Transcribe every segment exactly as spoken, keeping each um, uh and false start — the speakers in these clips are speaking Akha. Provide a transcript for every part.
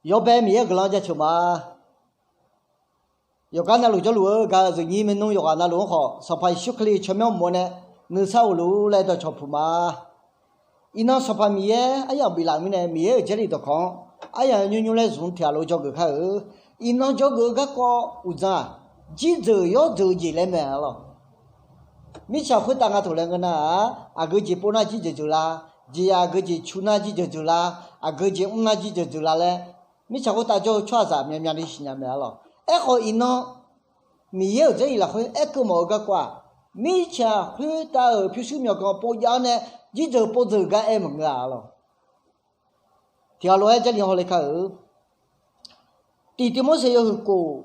Yawbae Miqyaer-euq guiqlanq jaceuq ma. Yawqgar navluf jawrluf-eu gaq-euq zeuqnyir maernmr yawqghaq navluf-anr khawf, Sanqpaq Yeqsur Kali tsawrmyanr mq-awr nae nuisar of luf-ur laer dawqcawq puq ma. Iqnan Sanqpaq Miqyaer aryamq biflaf-euq mirnae, Miqyaer-euq Jarlif dawqkawq-anr aryamq nymr nymr laer zmq tiq ghaq lof dzawgeuf kar-eu. Iqnan dzawgeuf-eu garkawv uqdzan-aq, jirdzeuq yawrdzeuq-eu jeq laer mae arlawq. Mirtsaq khoertav nga taq laer ngeur nar-aq, aqgeu jeq pov nar jirdzeuq dzeuq la, jeq aqgeu jeq cu nar jirdzeuq dzeuq la, aqgeu jeq mr nar jirdzeuq dzeuq la laer, mirtsaq khoertav jawr-eu tsawrhaqzaq myavmyavni siqnya mae arlawq. Aerkhawf iqnan Miqyaer-euq Jarlif lafkhoer aerkeuv mawf-eu garkawv-aq, mirtsaq khoertav-euq pyurshuir myawqganq pov jav-awr nae jirdzeuq pov dzeuq gar aer maqngeur-a arlawq. Tiq ghaq lof-aer Jarlif hawle kar-eu. Tiq Tiqmorseq yawhuiq kof,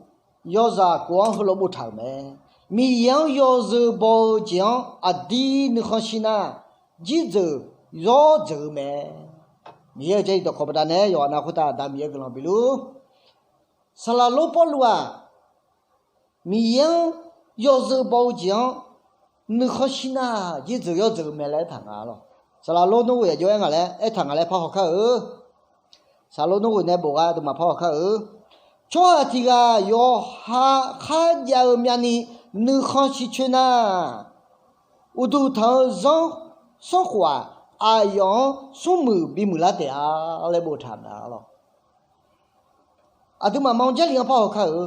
yawzaq kof-anr heulof boftaq-euq mae. Miqyaer-anr yawzeu baw-eu jeq-anr aqdir nuikhanr shir nar, jirdzeuq yawrdzeuq-eu mae. Miqyaer-euq Jarlif dawqkawq baqdanae yawqha nav khoertav Aqda Miqyaer guiqlanq bifluf-ur. Saqlaq lor Pawrluv-aq, Miqyaer-anr yawzeu baw-eu jeq-anr nuikhanr shir nar, jirdzeuq yawrdzeuq-eu mae laer aertaq nga arlawq. Saqlaq lor nmr ghoeq aqjox-aer nga laer aertaq nga laer parhaw kar-eu. Saqlaq lor nmr ghoeq nae bof gar aqduimaf parhaw kar-eu. Tsawrhaq tiq ghaq yawqha kharjav-eu myavni nuikhanr shircoer nar, uqduq tanq-eu zanr sanrkhof-aq, aqyawf-anr smrmuiq bimuiq lar taef-a laer boftaq-euq mae arlawq. Aqduimaf ma-anr Jarlif-anr parhaw kar-eu.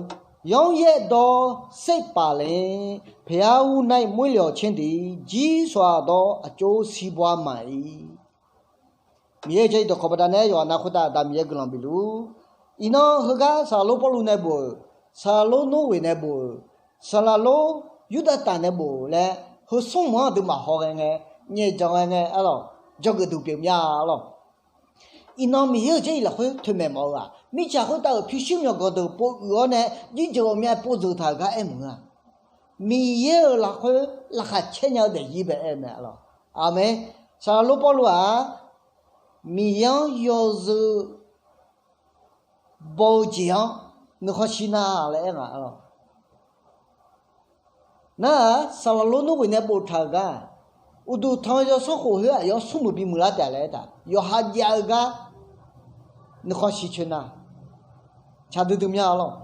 Yanr yaerdawr serpaf laer, paeqyar ur nar-iq moerle awq caer deuq-ir, jirsawq aqdawr aqcof shir bawr-a maq-ir. Miqyaer-euq Jarlif dawqkawq baqdanae yawqha nav khoertav Aqda Miqyaer guiqlanq bifluf-ur. Iqnan heugar saqlaq lor Pawrluv nae bof-euq, saqlaq lor nmr ghoeq nae bof-euq, saqlaq lor Yurdav taf nae bof-euq laer, heu smr mq-anr aqduimaf haw ghae ngae, nyaefdzanq ghae ngae arlawq, dzawgeuf duq pyeuf mya arlawq. Iqnan Miqyaer-euq Jarlif lafkhoer toeqmaeq mawf-eu-aq, mirtsaq khoertav-euq pyurshuir myawqganq deuq pov uiq-awr nae, jirdzeuq ghawqmya pov dzeuq taq-euq gar aer maqngeur-a. Miqyaer-euq lafkhoer laqkhaq caer nya-eu daefzir bae aer mae arlawq. Aqmeq. Saqlaq lor Pawrluv-aq, Miqyaer-anr yawzeu baw-eu jeq-anr nuikhanr shir nar laer aer nga arlawq. Nar-aq, saqlaq lor nmr ghoeq nae boftaq-euq gar, uqduq tanq-eu zanr sanrkhof khoer aqyawf-anr smrmuiq bimuiq lar taef-a laer aertaq, yawqha jav-eu gar nuikhanr shircoer nar, tsaq duidui mya arlawq.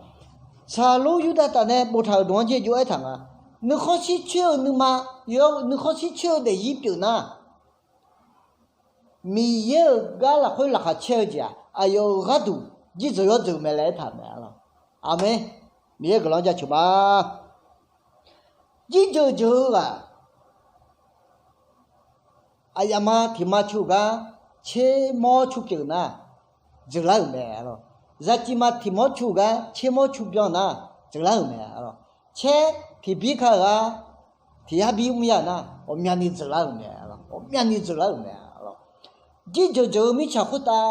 Saqlaq lor Yurdav taf nae boftaq-euq dawq-anr jaer jov-aer taq nga. Nuikhanr shircoer-eu nuima, nuikhanr shircoer-eu daefzir pyeuf nar, Miqyaer-euq gar lafkhoer laqkhaq caer-eu jeq-aq, aqyawf-euq gharduq jirdzeuq yawrdzeuq mae laer aertaq mae arlawq. Aqmeq. Miqyaer guiqlanq-anr jaceuq ma. Jirdzeuq dzeuq-eu ghaq, aqyaf ma tiq ma cu-eu gar tser mawr cu pyeuf nar, dzeuqlar-euq mae arlawq. Zaqciv ma tiq mawr cu-eu gar tser mawr cu byan nar, dzeuqlar-euq mae arlawq. Caer tiq bir ka-euq gar tiq yar bir mr ya nar, ghawqmyani dzeuqlar-euq mae arlawq. Ghawqmyani dzeuqlar-euq mae arlawq. Jirdzeuq dzeuq-eu mirtsaq khoertav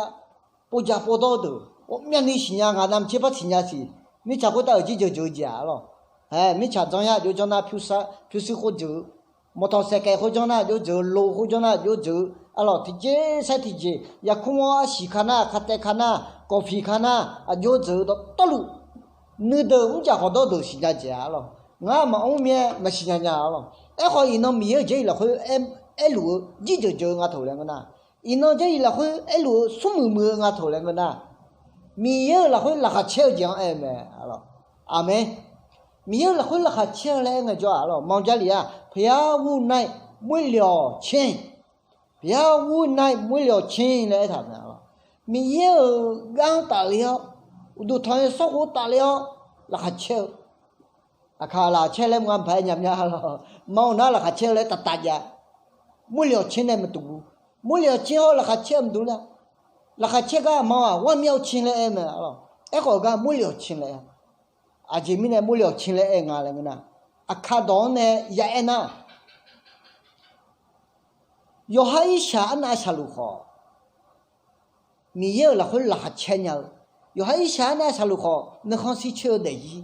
povjaq povdawr-eu deuq ghawqmyani siqnya, ngaq navmaqtser par siqnya siq. Mirtsaq khoertav-euq jirdzeuq dzeuq-eu jeq-aq arlawq. Ae, mirtsaq janr yar aqjox janr nar pyurshuir khoer dzeuq-eu, mawqtawq saeqkaeq khoer janr nar aqjox dzeuq-eu, lo khoer janr nar aqjox dzeuq-eu arlawq. Tiqjeq saer tiqjeq, yarkmr-awr arsiq ka nar, ka taev ka nar, kawqpiq ka nar aqjox dzeuq-eu dawqtawvluf, nuideuq mrjaq khawqdawr deuq siqnya jeq-a arlawq. Ngar maqmr myaer maqsiqnya nya arlawq. Aerkhawf iqnan Miqyaer-euq Jarlif lafkhoer aerluf-eu jirdzeuq dzeuq-eu nga taq laer ngeur nar, iqnan Jarlif lafkhoer aerluf-eu smrmuiq muiq-eu nga taq laer ngeur nar, Miqyaer-euq lafkhoer laqkhaq caer-eu jeq-anr aer-eu mae arlawq. Aqmeq. Miqyaer-euq lafkhoer laqkhaq caer-eu laer aer ngaejawr-aq arlawq, ma-eu Jarlif-aq, paeqyar ur nar-iq moerle awq caer, paeqyar ur nar-iq moerle awq caer laer aertaq mae arlawq. Miqyaer-euq gar-anr tafler-awr, uqduq tanq-eu sanrkhof tafler-awr, laqkhaq caer-eu. Aqkaq laqkhaq caer laer maqpaq-aer nya mya arlawq. Ma-euq nar laqkhaq caer-eu laer taqtaq jav. Moerle awq caer nae maqduq. Moerle awq caer-awr laqkhaq caer-eu maqduq lar. Laqkhaq caer gar ma-aq, ghawrmyav-eu caer laer aer mae arlawq. Aerkhawf gar moerle awq caer laer aer. Aqjeq mirnae moerle awq caer laer aer nga laer ngeur nar, aqkaq dawq-anr nae ya aer nar, yawqha irshaq arnav saqluf khawf, Miqyaer-euq lafkhoer laqkhaq caer nya-eu, yawqha irshaq arnav saqluf khawf nuikhanr shircoer-eu daefzir,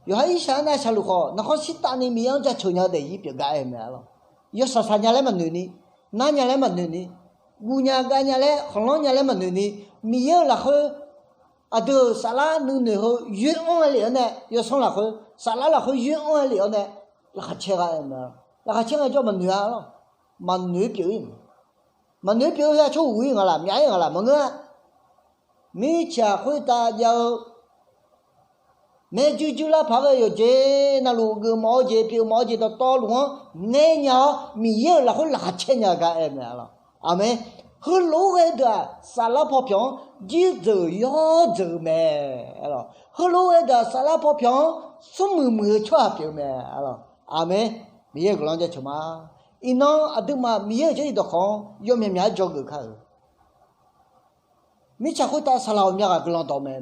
yawqha irshaq arnav saqluf khawf nuikhanr shirtavni Miqyaer-anr jaceuq nya-eu daefzir pyeuf gar aer-eu mae arlawq. Yawshaq shaq nya laer maqnoeq ni, nar nya laer maqnoeq ni, guv nya gav nya laer khanqlanr nya laer maqnoeq ni, Miqyaer-euq lafkhoer aqdui-euq saflar nuinoeq heu yoer anr-aer lef-awr nae, yawsanr lafkhoer, saflar lafkhoer yoer anr-aer lef-awr nae, laqkhaq caer gha-aer mae. Laqkhaq caer ngaejawr maqnoeq-a arlawq. Maqnoeq-ir pyeuf-ir, maqnoeq-ir pyeuf-eu heu-aq tsawrhuq-ir nga laf, myaf-ir nga laf maqngeur-a. mirtsaq khoertav jav-eu, maerjuir juirlar paq-aer ghae yawqjeq navluf geufmawf-eu jeq pyeufmawf-eu jeq dawqtawvluf-anr ngaer nya-awr, Miqyaer-euq lafkhoer laqkhaq caer nya-eu gar aer mae. Aqmeq. Heulof-aer ghae deuq-aq, saflar paw pyawq-anr jirdzeuq yawdzeuq-eu mae. Heulof-aer ghae deuq-aq, saflar paw pyawq-anr smrmuiq muiq-eu tsawrhaq pyeuf-eu mae. Aqmeq. Miqyaer-euq guiqlanq-anr jaceuq ma. Iqnan aqduimaf Miqyaer-euq Jarlif dawqkawq-anr yawmyaq myaq-aer dzawgeuf kar-euq. Mirtsaq khoertav saqlaq ghawqmya ghaq guiqlanq dawq mae.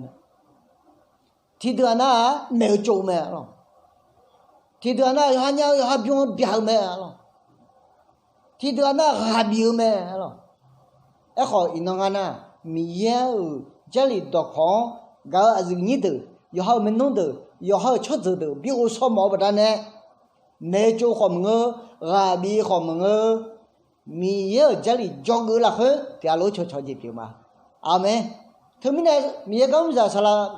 Tiqdeuq-aq nar-aq, maeq-eu tsov-eu mae lawq. Tiqdeuq-aq nar-aq, yawqha nya-eu yawqha bym-anr byaq-eu mae lawq. Tiqdeuq-aq nar-aq, ghaq bif-eu mae lawq. Aerkhawf, iqnan nga nar, Miqyaer-euq Jarlif dawqkawq-anr gaq-eu aqyuif nyir deuq, yawqha-euq maernmr deuq, yawqha-euq tsawrjeuq deuq bi ghovshaw mawf-eu baqdanae, maeq-eu tsov khawf maqngeur, ghaq bif khawf maqngeur, Miqyaer-euq Jarlif dzawgeuf-eu lafkhoer tiqghaq lof-aer cawqcawq jeq pyeuf ma. Aqmeq. Teumirnae Miqyaer gar mr zaq saqlaq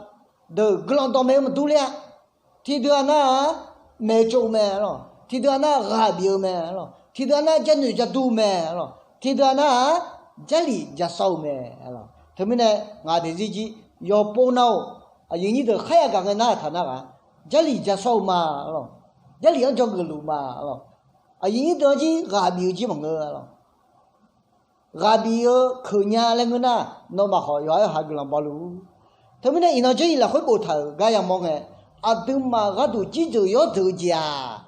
deuq guiqlanq dawq maeq-eu maqdur ler-a. Tiqdeuq-aq nar-aq, maeq-eu tsov-eu mae lawq. Tiqdeuq-aq nar-aq, ghaq bif-eu mae lawq. Tiqdeuq-aq nar-aq, jarnoeq jardur-eu mae lawq. Tiqdeuq-aq nar-aq, Jarlif jasawr-eu mae lawq. Teumirnae ngaq daefzir jir yawqpov nav-awq. Aqyuif nyir deuq kharya gaq ngae nar-aq taq nar ghaq, Jarlif jasawr-eu ma lawq. Jarlif-anr dzawgeuf luf ma lawq. Aqyuif nyir deuq-anr jir ghaq bif-eu jir maqngeur lawq. Ghaq bif-eu keuq nya laer ngeur nar, nawmaf khawf yawqha-euq ha guiqlanq baw luf-ur. Teumirnae iqnan Jarlif lafkhoer boftaq-euq gar yamawr ngae, aqduimaf gharduq jirdzeuq yawdzeuq-eu jeq-aq,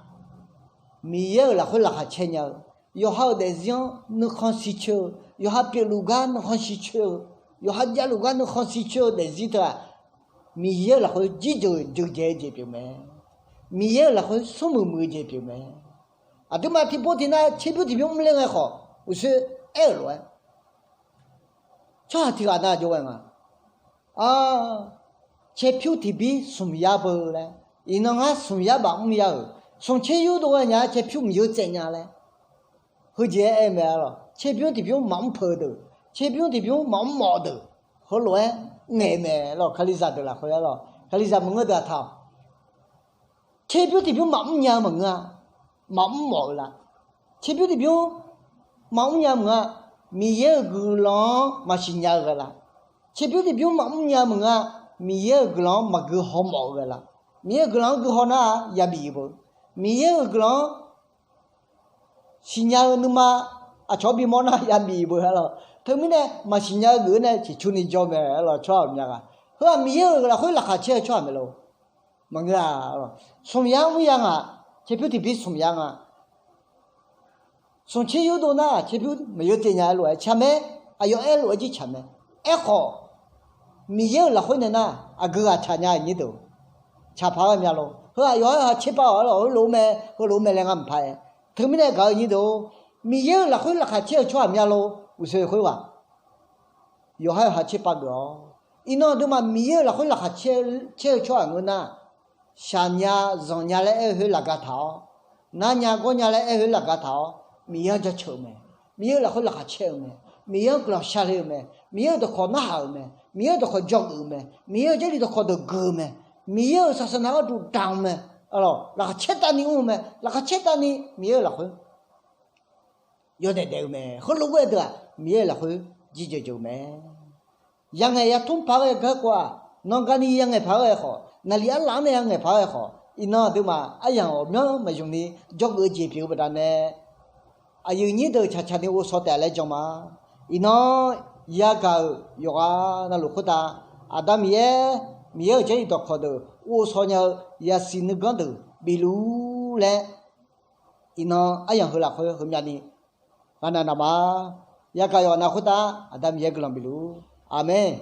Miqyaer-euq lafkhoer laqkhaq caer nya-eu, yawqha-euq daefzir-anr nuikhanr shircoer-eu, yawqha pyeufluf gar nuikhanr shircoer-eu, yawqha javluf gar nuikhanr shircoer-eu daefzir teu-aq, Miqyaer-euq lafkhoer jirdzeuq dzeuqdzaeq-eu jeq pyeuf mae. Miqyaer-euq lafkhoer smrmuiq muiq-eu jeq pyeuf mae. Aqduimaf tiqpov tiqnav tserbymr tiqbymr mrler ngae khawf, uqshoe aer-euq lof-aer, tsawrhaq tiqghaq nar jawr ghae nga. Caerpyur tiqbir smq yar beu laer, iqnan ngar smq yar baf mr yar-euq, smq tser yurdov ghae nya-aer caerpyur maqyeur tsaev nya laer, heujeq-aer aer mae lawq. Tserbymr tiqbymr maqmr peuq deuq, tserbymr tiqbymr maqmr mawf deuq, heulof-aer ngaeq mae lawq. Kalizaq deuq lafkhoer-aer lawq, kalizaq maqngeur deuq-aq taq-awq. Tserbymr tiqbymr maqmr nya-eu maqngeur-a, maqmr mawf-eu la. Tserbymr tiqbymr maqmr nya maqngeur-a, Miqyaer-euq guiqlanq-anr maqsiq nya-eu ghae la. Tserbymr tiqbymr maqmr nya maqngeur-a, Miqyaer-euq guiqlanq-anr maqgui haw mawf-eu ghae la. Miqyaer-euq guiqlanq-anr nar-aq yabi beu. Miqyaer-euq guiqlanq-anr siqnya-eu nuima aqcawq-anr bimawr nar yabi beu-a lawq. Teumirnae maqsiq nya-eu geuf-eu nae ciqcurni jawr mae-a lawq. Tsawrhaq ghawqmya ghaq, heu-aq Miqyaer-euq lafkhoer laqkhaq caer-eu tsawrhaq mae lor. Maqngeur-a lawq. Smq yar mr ya ngaq, caerpyur tiqbir smq yar nga. Smq tser yurdov nar caerpyur maqyeur tsaev nya-aer lof-aer tsaq mae. Aqyawf aer lof-aer jir tsaq mae. Aerkhawf, Miqyaer-euq lafkhoer nae nar aqgeu ghaq tsaq nya-eu nyir deuq, tsaq paq-aer mya lor. Heu aqyawf-aer ha tserpav-awq-aer lawq, heulof-aer mae, heulof-aer mae laer ngar maqpar-aer. Teumirnae gaq-eu nyir deuq-or, Miqyaer-euq lafkhoer laqkhaq caer-eu tsawrhaq mya lor. Uqshoe khoerghaq yawqha-euq ha tserpav geuf-awq. Iqnan aqduimaf Miqyaer-euq lafkhoer laqkhaq caer-eu tsawrhaq ngeur nar, shaqnya zanqnya laer aer-eu khoer laf ga taq-awr, narnya gawrnya laer aer-eu khoer laf ga taq-awr, Miqyaer-anr jaceuq-eu mae. Miqyaer-euq lafkhoer laqkhaq caer-eu mae. Miqyaer-anr guiqlanq sharle-eu mae. Miqyaer-euq dawqkawq narhaq-euq mae. Miqyaer-euq dawqkawq dzawgeuf-eu mae. Miqyaer-euq Jarlif dawqkawq deuq geuf-eu mae. Miqyaer-euq saqsaqnaq gharduq damq-eu mae. Laqkhaq caer tavni mr-eu mae. Laqkhaq caer tavni Miqyaer-euq lafkhoer yawdaef daef-eu mae. Heulof-aer ghae deuq-aq Miqyaer-euq lafkhoer jirjeuq jeuq-eu mae. Yangaeq yatmr paq-aer ghae garkawv-aq, nanqgani yangaeq paq-aer ghae khawf, naqli arlaf-anr nae yangaeq paq-aer ghae khawf, iqnan aqduimaf aryamq ghawqmyanr maqzmq ni dzawgeuf-eu jeq pyeuf-eu baqdanae, aqyuif nyir deuq tsaqtsaq ni ghovshaw taef laer jan ma. Iqnan yagaq-euq yawqghaq navluf khoertav, Aqda Miqyaer, Miqyaer-euq Jarlif dawqkawq deuq ghovshaw nya-eu yasiq nuiganr deuq bif luf-ur laer, iqnan aryamq heu lafkhoer heumyavni ghaqnav naq ma. Yagaq yawqghaq nav khoertav Aqda Miqyaer guiqlanq bif luf-ur. Aqmeq.